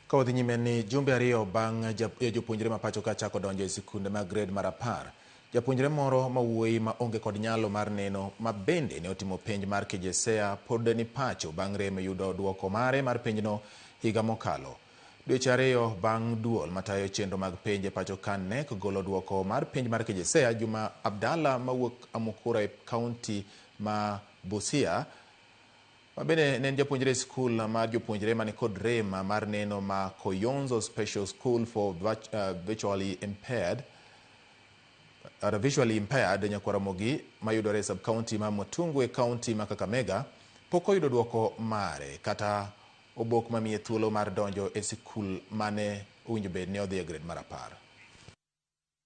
Ka wadhi nyime ni jumbe 2 bang' jopuonjre ma pacho ka chako donjo e sikunde mag grade mar 10. Japuonjre moro ma wuoyi ma onge kod nyalo mar neno ma bende ne otimo penj mar KJSEA pod ni pacho bang' rem yudo duoko mare mar penjno higa mokalo. Dweche 2 bang' duol matayo chenro mag penj e pacho ka KNEC golo duoko mar penj mar KJSEA, Juma Abdalla mawuok Amukura e kaunti ma Busia, ma bende ne en japuonjre e skul mar jopuonjre mani kod rem mar neno ma Koyonzo Special School for Visually Impaired, Visually Impaired Nyakwaramogi mayudore e sub-county ma Matungu e kaunti ma Kakamega, pok oyudo duoko mare kata obok mamiye thuolo mar donjo e sikul mane owinjo bed ni odhi e grade mar 10.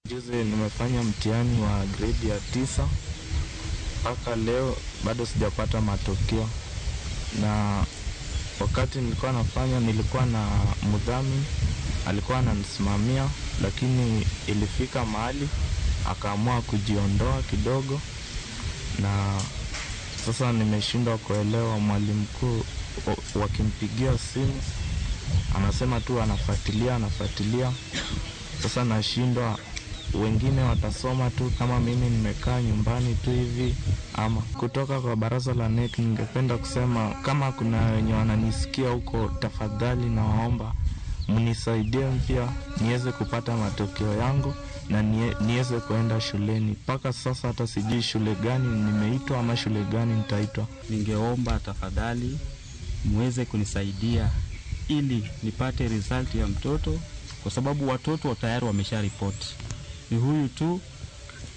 Juzi nimefanya mtihani wa grade ya 9, mpaka leo bado sijapata matokeo. Na wakati nilikuwa nafanya nilikuwa na mdhamini alikuwa ananisimamia, lakini ilifika mahali akaamua kujiondoa kidogo, na sasa nimeshindwa kuelewa. Mwalimu mkuu wakimpigia simu anasema tu anafuatilia, anafuatilia. Sasa nashindwa, wengine watasoma tu kama mimi nimekaa nyumbani tu hivi. Ama kutoka kwa baraza la KNEC ningependa kusema kama kuna wenye wananisikia huko, tafadhali nawaomba mnisaidie pia niweze kupata matokeo yangu na niweze kuenda shuleni. Mpaka sasa hata sijui shule gani nimeitwa ama shule gani nitaitwa. Ningeomba tafadhali muweze kunisaidia ili nipate result ya mtoto, kwa sababu watoto tayari wamesha report. Ni huyu tu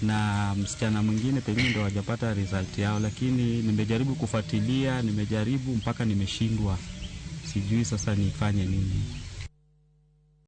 na msichana mwingine pengine ndio hawajapata result yao, lakini nimejaribu kufuatilia, nimejaribu mpaka nimeshindwa. Sijui sasa nifanye nini.